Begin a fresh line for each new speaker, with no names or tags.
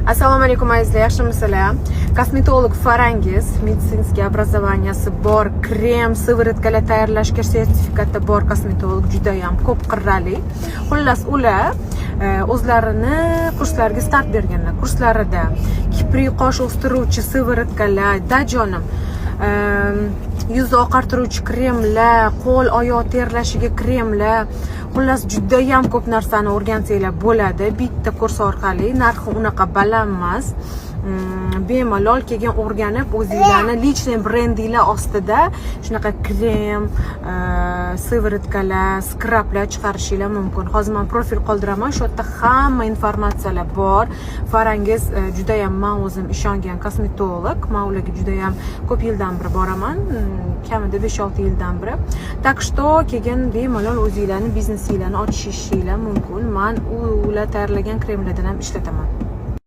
Assalomu alaykum, azizlar, yaxshimisizlar? Kosmetolog Farangiz, медицинский образования si bor, krem, сыворотка lar tayyorlashga sertifikati bor kosmetolog, judayam ko'p qirrali. Xullas, ular o'zlarini kurslariga start berganlar. Kurslarida kiprik, qosh o'stiruvchi сыворотка lar, да jonim, yuzni oqartiruvchi kremlar, qo'l, oyoq terlashiga kremlar, xullas, judayam ko'p narsani o'rgansanglar bo'ladi bitta kurs orqali. Narxi unaqa baland emas. Bemalol keyin o'rganib, o'zinglarni личный brendinglar ostida shunaqa krem, сыворотка lar, skrablar chiqarishinglar mumkin. Hozir man profil qoldiraman, shu yerda hamma informatsiyalar bor. Farangiz judayam man o'zim ishongan kosmetolog. Man ularga judayam ko'p yildan beri boraman, kamida 5-6 yildan beri. Так что keyin bemalol o'zinglarni biznesinglarni ochishinglar mumkin. Man ular tayyorlagan kremlardan ham ishlataman.